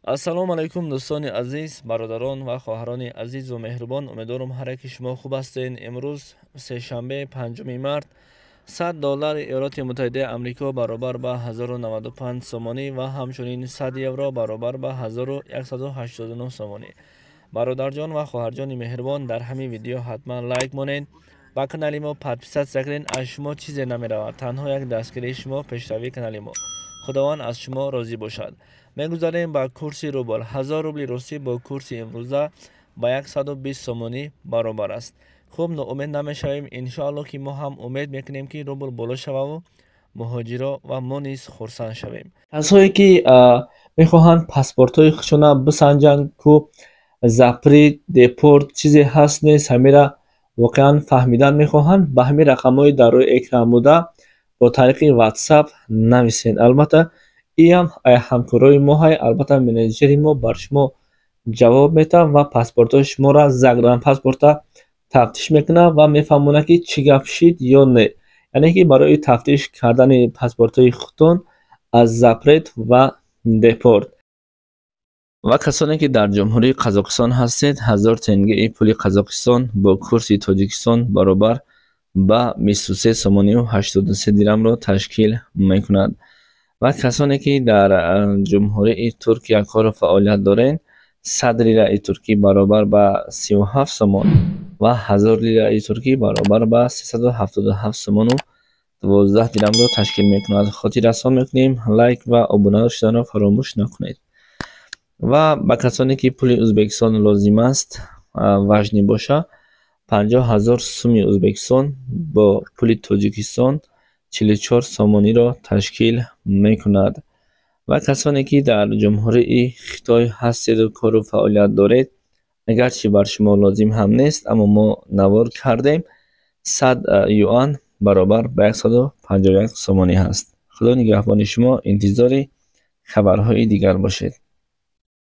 Ассалому алайкум, дӯстони азиз, бародарон ва хоҳарони азизу меҳрубон. Умедворам, ҳар яки шумо хуб ҳастед. Имрӯз сешанбе, 5 март. 100 доллари Иёлоти Муттаҳидаи Амрико баробар ба 1095 сомонӣ ва ҳамчунин 100 евро баробар ба 1189 сомонӣ. Бародарҷон ва хоҳарҷони меҳрубон, дар ҳамин видео ҳатман лайк монед, ба канали мо подписаться кунед. Аз шумо чизе намеравад, танҳо як дастгирии шумо пешравии канали мо. Худованд аз шумо розӣ бошад. Мегузарем ба курси рубл. 1000 рубли русӣ бо курси имрӯза ба 120 сомонӣ баробар аст. Хуб, ноумед намешавем, иншоалло, ки мо ҳам умед мекунем, ки рубл боло шававу муҳоҷиро ва мо низ хурсанд шавем. Касое ки мехоҳанд паспортҳои худшона бисанҷанд, ку запрет, депорт чизе ҳаст, нест, ҳамира воқеан фаҳмидан мехоҳанд, ба ҳамин рақамҳои дар рӯи экран буда бо тариқи WhatsApp нависед. Албатта, иам ҳамкорои мо ҳай. Албатта, менеҷери мо бар шумо ҷавоб метавад ва паспортҳои шуморо, загранпаспорта тафтиш мекунад ва мефаҳмонад, ки чӣ гап шид ё не, яъне ки барои тафтиш кардани паспортҳои худтон аз запрет ва депорт. Ва касоне ки дар Ҷумҳурии Қазоқистон ҳастед, 1000 тенгеи пули Қазоқистон бо курси Тоҷикистон баробар ба 23 сомонию 83 дирамро ташкил мекунад. Ва касоне ки дар Ҷумҳурии Туркия кору фаъолият доред, 100 лираи туркӣ баробар ба 37 сомон ва 1000 лираи туркӣ баробар ба 377 сомону 12 дирамро ташкил мекунад. Хотиррасон мекунем, лайк ва обуна шуданро фаромӯш накунед. Ва ба касоне ки пули Ӯзбекистон лозим аст, важный боша, 50 000 суми Ӯзбекистон бо пули Тоҷикистон 44 сомониро ташкил мекунад. Ва касоне ки дар Ҷумҳурии Хитой ҳастеду кору фаъолият доред, агарчи бар шумо лозим ҳам нест, аммо мо навор кардем, 100 юан баробар ба 151 сомонӣ ҳаст. Худо нигаҳбони шумо, интизори хабарҳои дигар бошед.